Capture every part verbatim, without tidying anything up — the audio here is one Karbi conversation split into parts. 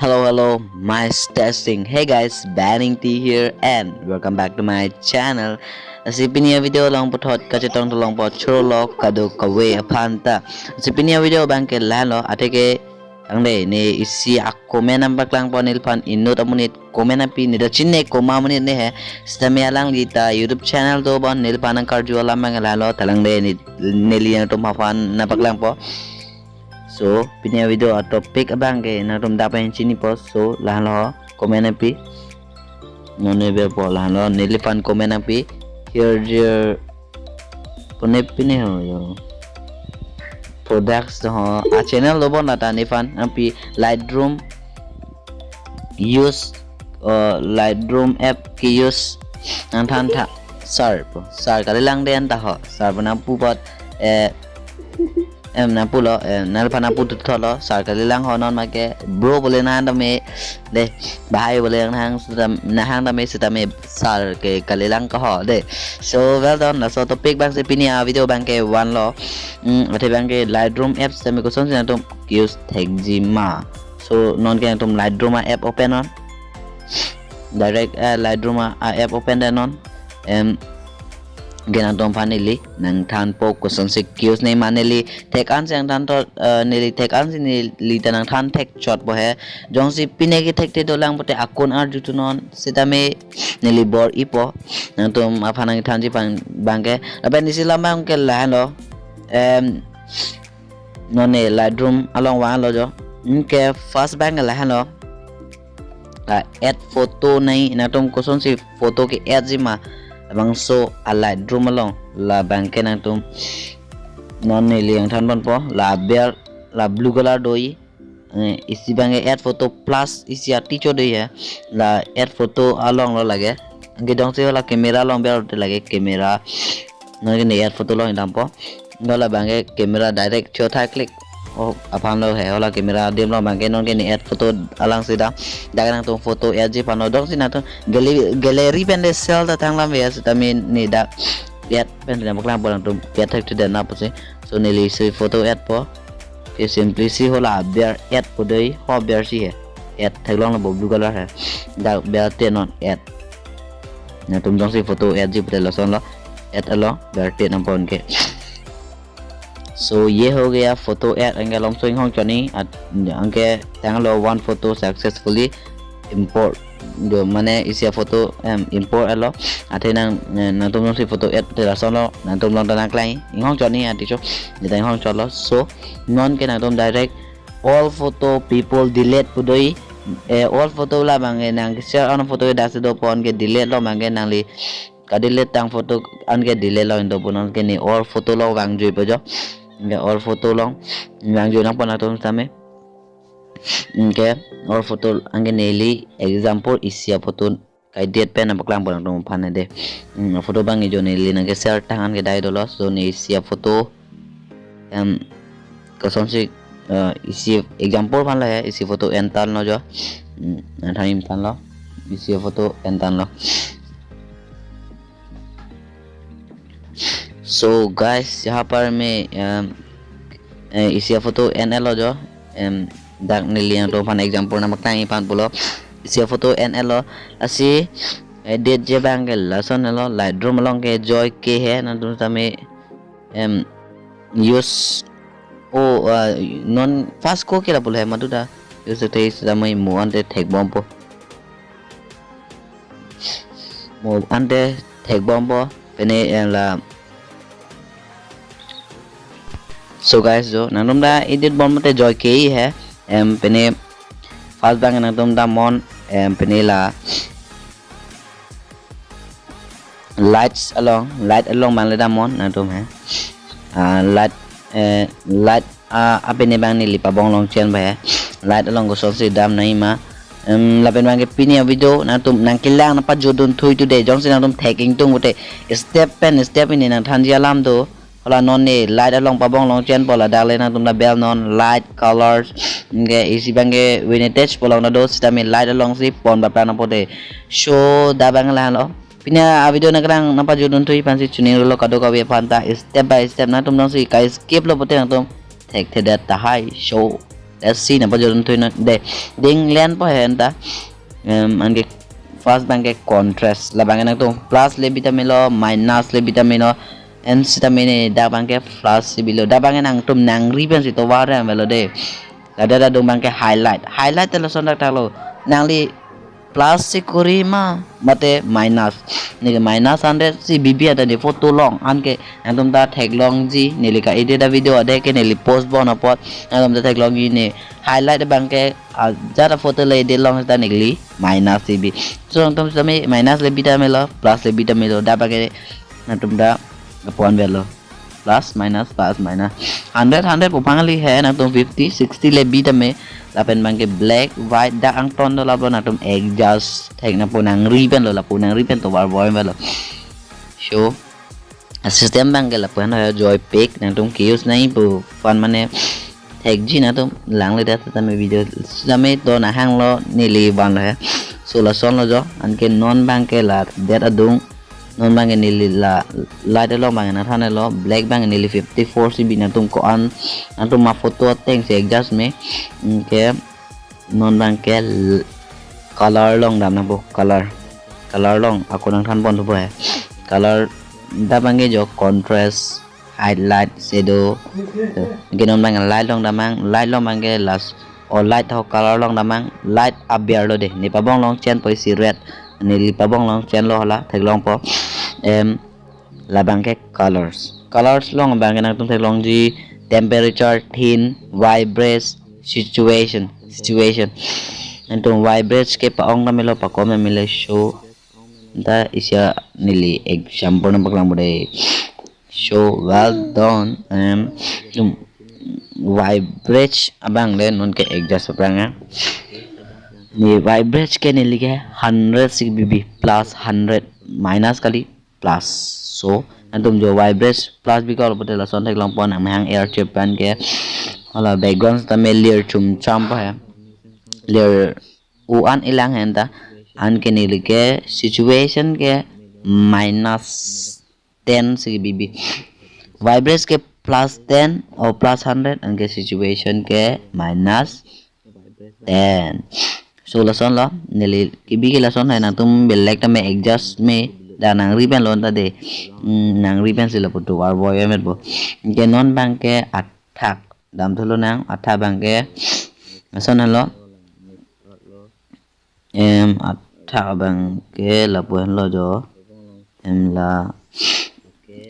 Hello, hello, mic testing. Hey guys, Banning T here and welcome back to my channel. Lasi pini a-video along puthot kachetong tolong po chorolo kadokave aphan ta. Lasi pini a-video abangke lahenlo, atheke tangte ne isi a-comment nangpaklang po neliphan inut amonit comment nangpi, ne ta chinine komat amonit ne he. Sitame alangli ta YouTube channel dobom, neliphan nangkarju alam abangke lahenlo, tangte ne, neli nangtum aphan nangpaklang po. So pini a-video a-topic abangke nangtum dak pen chini po, so lahenlo, comment nangpi. Non ne ber po, lahenlo, neliphan comment nangpi. Here there pone pine ho yo. Products ho, a-channel dobom ta neliphan nangpi Lightroom use, uh, Lightroom app ke-use nangthan tha, sir po, sir kalilang den ta ho, sir po nangpu apot, eh, em, nangpulo, eh, neliphan nangpu thuthotlo, sir kalilang ho, non make bro bole nang tame, de, bhai bole nang sita-, nang tame sitame sir ke kalilang ke ho, de. So well done, laso topic abangsi pini a-video abangke vanlo. Hmm, athe abangke Lightroom apps tame kosonsi nangtum use thekji ma. So nonke nangtum Lightroom a-app open non. Direct, eh, Lightroom a, a-app open den non. Em, ke nangtum aphan neli nangthan po kosonsi use ne ma, neli thek ansi nangthan thot, eh, neli thek ansi neli ta nangthan thek chot po he. Jongsi pine kethekthedet dolang pote akun arju thunon, sitame neli bor-i po nangtum aphan nangthanji abang, abangke. Lapen isi alam abangke lahenlo. Em, non ne Lightroom along vanlo jo. Anke first abangke lahenlo. La add photo nai, nangtum kosonsi photo ke-add ji ma, labangso a-Lightroom along. Labangke nangtum non neli nangthan ponpo, la aber, la blue color do-i. Eh, isi abangke add photo plus isi aticho do-i he. La add photo alonglo lake. Anke jongsi hala camera along ber te lake camera. Nonke ne add photo along dampo. Hala abangke camera direct cho tha click. Oh, aphanlo he, hala camera adim along abangke nonke ne add photo alangsi dam. Dak nangtum photo add ji aphanlo, jongsi nangtum gallery, gallery pen le sel ta thang lam ve, sitame ne dak add pen le paklang po nangtum add thekthedet nang pusi. So neli si photo add po. Ke simply si hala aber add pu do-i, ho aber si he. Add theklonglo bo blue color he. Dak ber te non add. Nangtum jongsi photo add ji pote lasonlo. Add along ber te nangpo anke. So ye ho gaya photo add, anke alongso inghong chot nang, at, anke tanglo one photo successfully import. Jo mane isi a-photo, em, import etlo. Athe nang, eh, nangtum jongsi photo add te lasonlo, nangtum along ta nangklang, inghong chot nang aticho. Ne ta inghong chotlo. So nonke nangtum direct all photo people delete pu do-i. Eh, all photo labangke nang share an photo dak si dopo, anke delete lo abangke nangli kadelete tang photo anke delete lo, into pu nonke ne all photo along vangjuipo jo. Anke all photo along vangjui nangpo nangtum sitame. Anke all photo anke neli example isi a-photo kaidit pen nangpaklang po nangtum aphan de. Hmm, photo abang ijo neli nangke share tang anke dai dolo. So ne isi a-photo, em, kosonsi, eh, isi example aphanlo he, isi photo enthanlo jo. Hmm, enthan, enthanlo. Isi photo enthanlo. So guys, यहाँ पर मैं, em, eh, isi a-photo en etlo jo. Em, dak neli nangtum aphan example nangpaklang-i aphan pulo. Isi a-photo en etlo. Lasi edit ji abangke lason etlo, Lightroom along ke joike he, nangtum sitame, em, use, oh, ah, non first ko ke lapulo he, madu ta use te sitame mo ante thekbompo. Mo ante thekbompo, pine, eh, la. So guys, jo nangtum ta edit bom te joike he, em, pine first abang nangtum damnon, em, pine la lights along, light along abang le damnon nangtum he. Ah, light, eh, light, ah, apine abang neli pabong along chen ba he. Light along kosonsi dam nang ma. Em, lapen abangke pini a-video nangtum nangkelang nangpajut dun thui today. Jongsi nangtum thek ingtung pote step pen step pini nangthanji alam do. Hala non ne light along pabong along chen po, ladak le nangtum ta bel non light colors. Anke isi abangke vintage pu along ta do, sitame light alongsi pon bapra nangpo de. So dak abang lahenlo. Pini a-video nangkelang nangpajut dun thui aphansi choningri lo kadokave aphan ta, step by step, nangtum jongsi ka-skip lo pote nangtum thekthedet tahai. So Let's see, napa jodun thui na de. Ding len po he anta. Em, anke first abangke contrast. Labangke nangtum plus le bi tame lo, minus le bi tame lo, en sitame ne dak abangke plus si bilo. Dak abangke nangtum nangri pensi tovar avelo de. Ladak adung abangke highlight. Highlight te lason dak ta lo. Nangli plus si kori ma, mate minus. Neke minus hundred si bibi anta ne photo along. Anke nangtum ta theklongji, neli ka-edit a-video adai ke neli post bon apot. Nangtum ta theklongji ne highlight abangke, ah, ajat a-photo le edit long ta neli minus si bi. So nangtum sitame minus le bi tame lo, plus le bi tame lo. Dak abangke nangtum ta pon avelo. Plus minus, plus minus. Hundred, hundred pu aphan kali he, nangtum fifty, sixty le bi tame. Lapen abangke black, white, dak angton do lapen nangtum adjust thek nangpo, nangri pen lo lapu, nangri pen tovar boi pen lo. So, a-system abangke lapu-an ho, joypad nangtum ke-use nangji pu aphan mane thekji nangtum lang le dak tame video tame to nahang lo neli van lo he. So lason lo jo, anke non abangke la det adung, non abangke neli la light along abangke nangthan lo, black abangke neli fifty-four si bi, nangtum ko-an, nangtum ma photo ateng si adjust me. Anke non abangke l-, color along dam nangpo, color. Color along ako nangthan pon thupo he. Color dak abangke jo contrast, highlight, shadow. Anke non abangke light along damnang, light along abangke last, o light ho color along damnang, light aber lo de. Ne pabong along chen po isi red. Neli pabong along chen lo hala, theklongpo. Em, labangke colors. Colors along abangke nangtum theklongji temperature, thin, vibrance, situation, situation. Nangtum vibrance ke pa-ong tame lo, pakom tame lo, so. Anta isi a neli example nangpaklangpo de. So well done. Em, nangtum vibrance abang le non ke adjust aphrang ya. Ne vibrance ke neli ke hundred si bi bi, plus hundred, minus kali plus. So nangtum jo vibrance plus bi kor pute lason theklongpo, nang mehang air chip pen ke hala background tame layer chum cham pa he. Layer o an ilang he anta. Anke neli ke situation ke minus ten si bi bi. Vibrance ke plus ten o plus hundred, anke situation ke minus ten. So lason lo, neli ke bi ke lason he, nangtum belek tame adjust me, dak nangri pen lo anta de. Hmm, nangri pen si lapu tovar boi amet bo. Anke non abangke athak dam thulo nang, athak abangke lason lo. Em, athak abangke lapu henlo jo. Em, la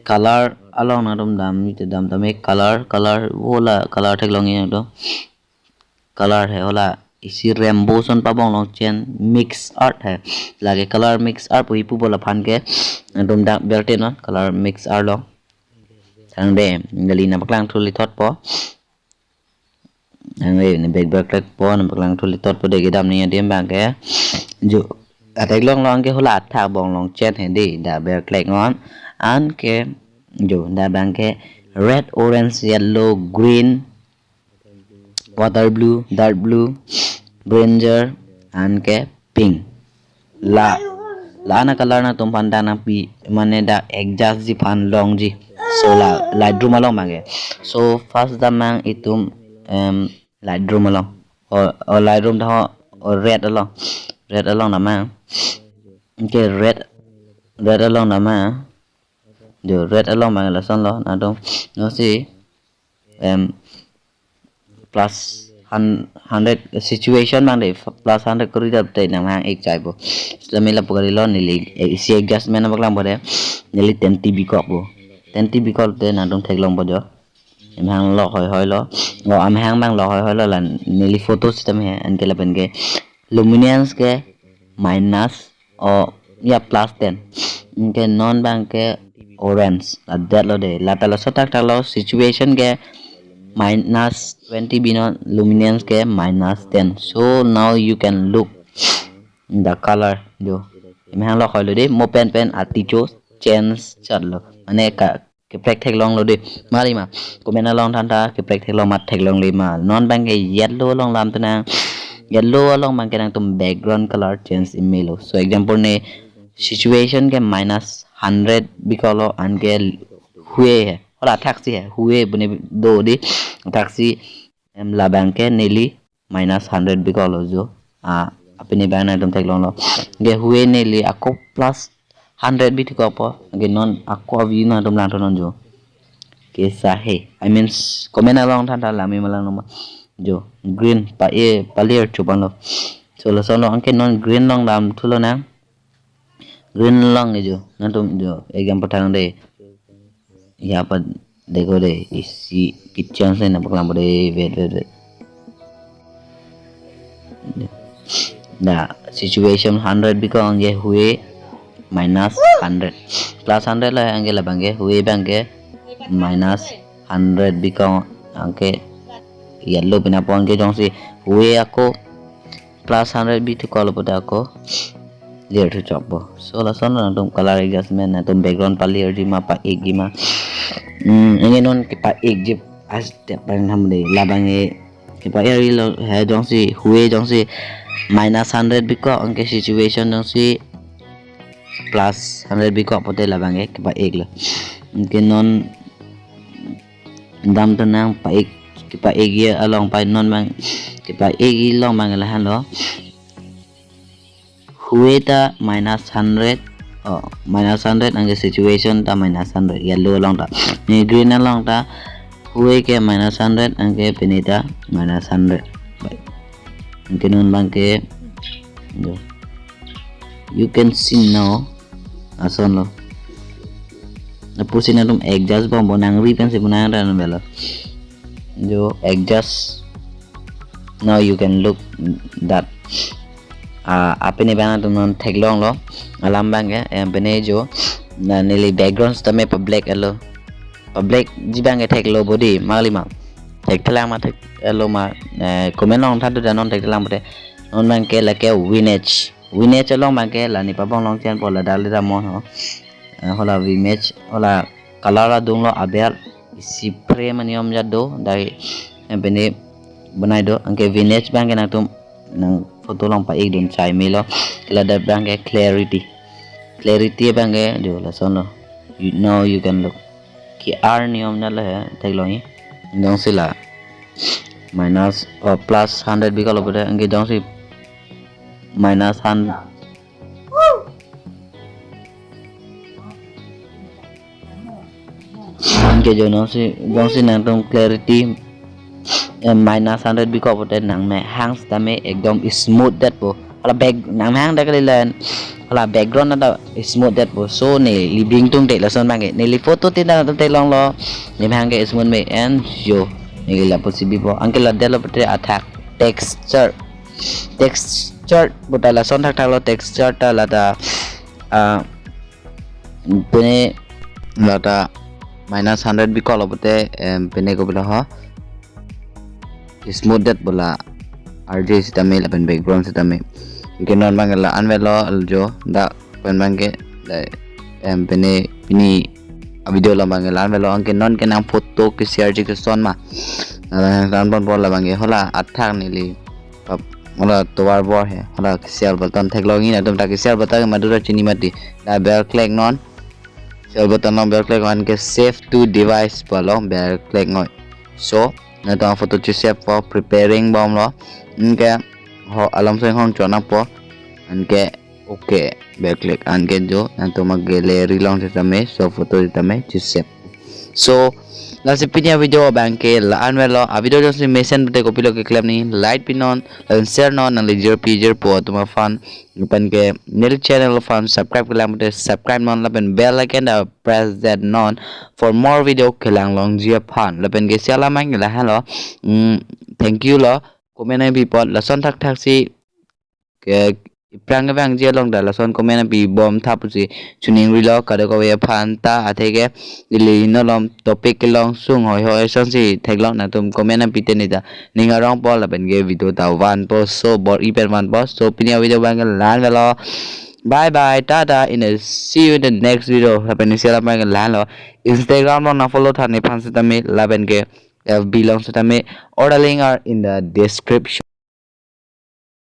color along nangtum dam, ite dam tame color, color, hala color theklongji nangtum. Color he hala isi rainbow ason pabong along chen, mix art he. Lake color mix art pu ipu bo, laphan ke nangtum dak berte non color mix art along. Tangte neli nangpaklang thuli thotpo. Nang le ne back back klek po, nangpaklang thuli thotpo de, kedam ni adim abangke. Jo, atheklong along ke hala athak abong along chen he de, dak back klek non. Anke jo, dak abangke red, orange, yellow, green, water blue, dark blue, brinjal, anke pink. La, la-an a color nangtum aphan dak nangpi, mane dak adjust ji aphan longji. So la Lightroom along abangke. So first damnang itum, em, Lightroom along. O, o Lightroom ta ho, o red along. Red along damnang. Anke red, red along damnang. Jo, red along abang lason lo, nangtum, no si, em, plus hun-, hundred situation abang de, plus hundred kori dap te nang hang ik chai bo. Sitame lapu kali lo, neli, eh, isi adjustment nangpaklangpo de, neli ten T B kok bo. Ten T B kok te nangtum theklongpo jo. Amahang lok hoi hoi lo. O amahang abang lok hoi hoi lo, la neli photo sitame he, anke lapen ke luminance ke minus, o ya plus ten. Anke non abangke orange. La det lo de. La ta laso thakthak lo, situation ke minus twenty bi non, luminance ke minus ten. So now you can look the color jo. Amahang lok hoi lo de, mo pen pen aticho change chot lo. Mane ka keprek theklong lo de. Mari ma, comment along than tha, keprek theklong ma, theklongle ma. Non abangke yellow along lam tu nang. Yellow along abangke nangtum background color change imelo. So example ne situation ke minus hundred bi kok lo, anke hue he. Hala athak si he, hue pu ne do de. Athak si em labang ke neli minus hundred bikoklo jo. Ah, apini abang nangtum theklonglo. Anke hue neli ako plus hundred bi thekokpo. Anke non ako a-view nangtum langthunon jo. Kaisa hai. I mean, comment along than than lami malang noma. Jo, green pa-e, pa-layer chupanlo. So, lasonlo anke non green along damthulo nang. Green along ke jo, nangtum jo, example thang de. Yaha pa dekho de, isi kitchen se nangpaklangpo de, wait, wait, wait. Da, situation hundred bikok anke hue minus hundred. Plus hundred lo anke labang ke, hue abang ke minus hundred bikok anke yellow pinapo anke jongsi hue ako plus hundred bi thekoklo pute ako layer thuchokpo. So lason nangtum color adjustment nangtum background pa-layer ji ma pa-ek ji ma. Hmm, anke non kepa-ek ji as te pang ham de labang e kepa-ek lo he jongsi hue jongsi minus hundred bikok anke situation jongsi plus hundred bikok pute labang e kepa-ek lo. Anke non damthu nang pa-ek kepa-ek ji along pa non abang kepa-ek ji along abang lahenlo. Hue ta minus hundred, oh, minus hundred anke situation ta minus hundred, yellow along ta. Ne green along ta hue ke minus hundred anke pini ta minus hundred. Anke non abang ke jo. You can see now. Lasonlo. Lapusi nangtum adjust bompo nangri pensi pu nang ran belo. Jo adjust. Now you can look that. Ah, apini abang nangtum non theklonglo. Alam abang ke, em pini jo. Na neli background sitame pa-black alo. Pa-black ji abang ke theklo body, mali ma. Thekthelang ma theklo ma, eh, comment along than thu da non thekthelang pute. Non abang ke lake V-Mesh. V-Mesh along abang ke la ne pabong long chenpo la dal da mon ho. Eh, hala V-Mesh, hala color adunglo aber isi frame aniom jat do, dai, eh, pini bonai do, anke V-Mesh abang ke nangtum nang photo along pa-ek dun chai melo, ladak abang ke clarity. Clarity abang ke jo lasonlo. You, now you can look. Ki ar niom na le theklong he. Jongsi la minus or plus hundred bikoklo pute anke jongsi minus hundred. Anke jo nangsi, jongsi nangtum clarity, eh, minus hundred bikok pute nangmehang sitame ekdom smooth detpo. Hala back, nangmehang dak kali len. Hala background ta smooth detpo. So neli bring tung te lason abang ke. Neli photo tin ta nangtum theklonglo. Nemehang ke smooth me and jo. Neli lapusi bipo. Anke la detlo pute athak texture. Texture puta lason thakthaklo texture ta lata, ah, pini lata minus hundred bikoklo pute, em, pini kopilo ho. Smooth detpo la R G sitame lapen background sitame. Anke non abang ke la-an avelo jo dak pen abang ke dai, em, pini pini a-video along abang ke la-an avelo anke non ke nang photo ke-share ji koson ma. Nang tan pon pon labang ke hala athak neli. Pap, hala tovar bor he, hala ke-share button theklong nangtum ta ke-share button madura chini mati. Da bel click non. Share button along bel click anke save to device pu along bel click ngoi. So, nangtum photo che-save po preparing bomlo. Anke ho alam seng hong chonangpo. Anke okay, bel click anke jo nangtum a-gallery along sitame, so photo sitame che-save. So, lasi pini a-video abang ke la-an avelo, a-video jongsi mesen pute kopilo keklem nangji like pinon, lapen share non, nangli jirpi jirpo atum aphan, lapen ke neli channel aphan subscribe kelang pute subscribe non, lapen bell icon ta press that non for more video kelang longji aphan, lapen ke isi alam abang ke lahenlo, mm, thank you lo, comment nangpi apot, lason thakthak si ke iphrang kevangji along ta lason comment nangpi bom tha pusi choningrilo kadokave aphan ta, atheke ili nolom topic kelong sung hoi hoi asonsi theklong nangtum comment nangpi te neta ning arongpo lapen ke video ta vanpo, so bor-i pen vanpo. So pini a-video abang ke la-an avelo. Bye bye, tata, in the see you in the next video. Lapen isi alam abang ke lahenlo. Instagram along nang follow tha nephan sitame lapen ke F B along sitame. All the link are in the description.